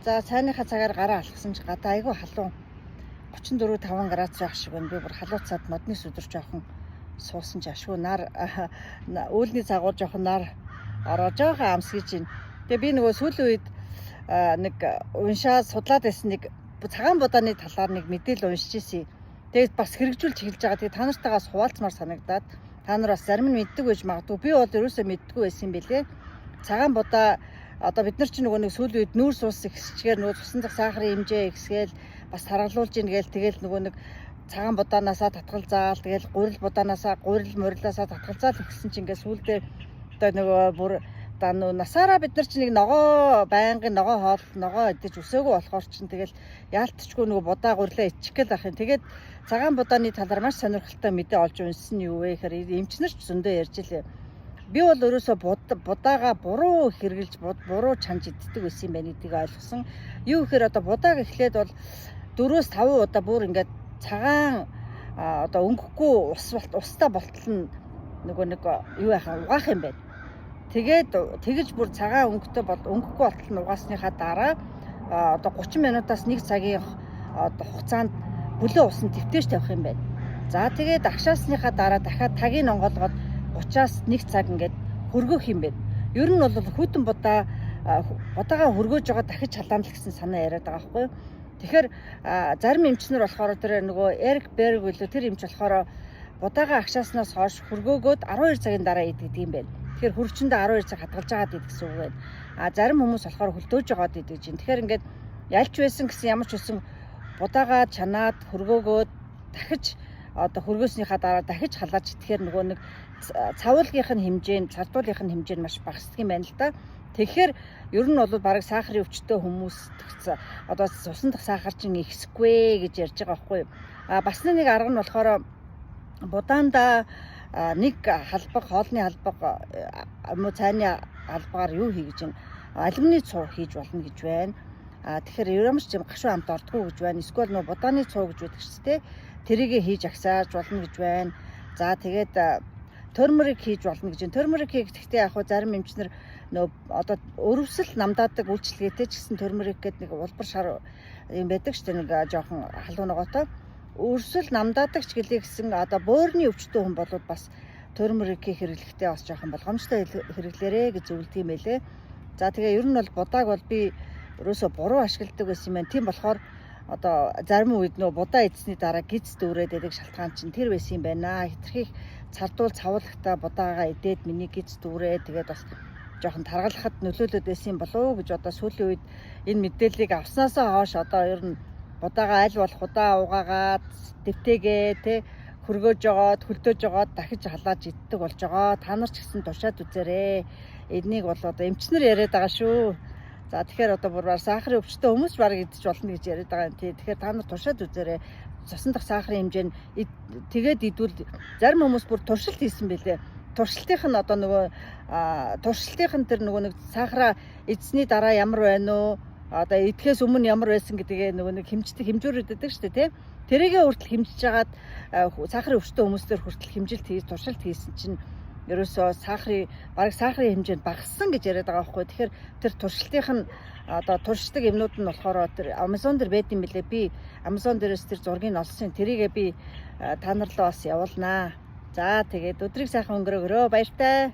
За, цайныхаа цагаар гараа алхсан чи гадаа айгүй халуун, 34 5 градус байх шиг байна. Би бүр халууцаад модны сүдэр жоохон суусан ч ашгүй нар үүлний цагуур жоохон нар ороо жоохон амсгийж байна. Тэгээ би нөгөө сүүлийн үед нэг уншаад судлаад байсан нэг цагаан будааны талаар нэг мэдээлэл уншиж ирсэн. Тэгээд бас хэрэгжүүлж эхэлж байгаа. Тэгээд та нартайгаа хуваалцмаар санагдаад, та нар бас зарим нь мэддэг байж магадгүй. Би бол ерөөсөө мэддэггүй байсан юм билээ. Цагаан будаа, одоо бид нар чинь нөгөө нэг сүүлийн үед нүүрс ус ихсчгээр нөгөө цусан дах сахарын хэмжээ ихсгээл бас таргалуулж ийн гээл, тэгэл нөгөө нэг цагаан будаанасаа татгалзаал, тэгэл гурил будаанасаа, гурил мурилаасаа татгалзаал ихсэн чинь ингээд сүүлдээ одоо нөгөө бүр одоо нөө насаараа бид нар чинь нэг ногоо, байнгын ногоо хоол, ногоо идэж өсөөгүй болохоор чинь тэгэл яалтчгүй нөгөө будаа гурилаа ичих гээл ах юм. Тэгээд цагаан будааны талаар маш сонирхолтой мэдээ олж уншсан нь юу вэ гэхээр эмчнэр ч зөндөө ярьж илээ. Би бол ерөөсөө будаага буруу хэрэглэж, буруу чанж иддэг байсан юм байна гэдгийг ойлгосон. Юу гэхээр одоо будааг эхлээд бол 4-5 удаа бүр ингээд цагаан, одоо өнгөхгүй ус устай болтол нь нөгөө нэг юу яхаа угаах юм байна. Тэгээд тэгэж бүр цагаан өнгөтэй бол өнгөхгүй болтол нь угаасныхаа дараа одоо 30 минутаас 1 цагийн одоо хугацаанд бүлээн усан твтээж тавих юм байна. За, тэгээд агшаасныхаа дараа дахиад тагийг онгоолгоод 30-аас 1 цаг ингээд хөргөх юм байна. Ер нь бол хүйтэн будаа, будаага хөргөөж байгаа дахиж халаана л гэсэн санаа яриад байгаа байхгүй юу? Тэгэхээр зарим эмчнэр болохоор, тэр нөгөө Эрик Берг үлээ, тэр эмч болохоор будаага агшааснаас хойш хөргөөгөөд 12 цагийн дараа иддэг юм байна. Тэгэхээр хөргөчөндөө 12 цаг хадгалж байгаад идэх гэсэн үг байна. А зарим хүмүүс болохоор хөлдөөж байгаад идэж чинь. Тэгэхээр ингээд ялч байсан гэсэн, ямар ч байсан будаага чанаад хөргөөгөөд дахиж одоо хөргөөснийхаа дараа дахиж халааж идэхээр нөгөө нэг цавуулгийнх нь хэмжээ нь, цардуулынх нь хэмжээ нь маш багасдаг юм байна л да. Тэгэхээр ер нь бол бараг сахарын өвчтөй хүмүүс одоо цусан дах сахар чинь ихсэхгүй гэж ярьж байгаа байхгүй юу. А бас нэг арга нь болохоор будаанда нэг халбаг, хоолны халбаг юм уу, цайны халбагаар юу хий гэж юм, алюминий цуу хийж болно гэж байна. А тэгэхээр ямар ч юм гашуун амт ордгоо гэж байна. Эсвэл нөө будааны цуу гэж байдаг ч тийм, тэрийг хийж агсааж болно гэж байна. За, тэгээд turmeric хийж болно гэж байна. Turmeric гэхдээ яг хуу зарим эмчнэр нөө одоо өрөвсөл намдаадаг үйлчилгээтэй ч гэсэн turmeric гэдэг нэг улбар шар юм байдаг шүү дээ, нэг жоохон халуун ногоотой. Өрсөл намдаадаг ч гэлээ гэсэн, одоо бөөрийн өвчтөй хүн болоод бас turmeric-ийг хэрэглэхдээ бас жоохон болгоомжтой хэрэглээрэй гэж зөвлөдөг юм байлээ. За, тэгээ ер нь бол будааг бол би ерөөсө буруу ашигладаг байсан юм байна. Тийм болохоор одоо зарим үед нөө будаа идсэний дараа гиз дүүрээд байдаг шалтгаан чинь тэр байсан юм байна. Хэтэрхий их цардуул цавуулагтай будаагаа идээд миний гиз дүүрээ, тэгээд бас жоохон таргалахад нөлөөлөд байсан юм болов уу гэж одоо сүүлийн үед энэ мэдээллийг авснаасаа хойш одоо ер нь будаага аль болох удаа угаагаад дэвтээгээ тэ хөргөөж жогоод хөлдөөж жогоод дахиж халааж иддэг болж байгаа. Та нар ч гэсэн туршаад үзээрэй. Эднийг бол одоо эмчнэр яриад байгаа шүү. За, тэгэхээр одоо бүр сахарын өвчтөй хүмүүс бараг идэж болно гэж яриад байгаа юм тий. Тэгэхээр та нар туршаад үзээрэй. Цусан дах сахарын хэмжээ нь тэгээд идвэл зарим хүмүүс бүр туршилт хийсэн байлээ. Туршилтынх нь одоо нөгөө туршилтынх нь тэр нөгөө нэг сахараа эзсний дараа ямар байна уу? Одоо идэхээс өмнө ямар байсан гэдгээ нөгөө нэг хэмждэг хэмжүүрүүд байдаг шүү дээ, тий. Тэрийгээ хүртэл хэмжиж хагаад сахарын өвчтөй хүмүүстээр хүртэл хэмжилт хийж туршилт хийсэн чинь ерөөсөө сахарын бараг сахарын хэмжээнд багассан гэж яриад байгаа байхгүй. Тэгэхээр тэр туршилтынх нь одоо туршдаг юмнууд нь болохоор тэр Amazon дээр байд юм билээ. Би Amazon дээрээс тэр зургийг олсон. Тэрийгээ би та нар руу бас явуулнаа. За, тэгээд өдрийг сайхан өнгөрөөгөөрэй. Баяртай.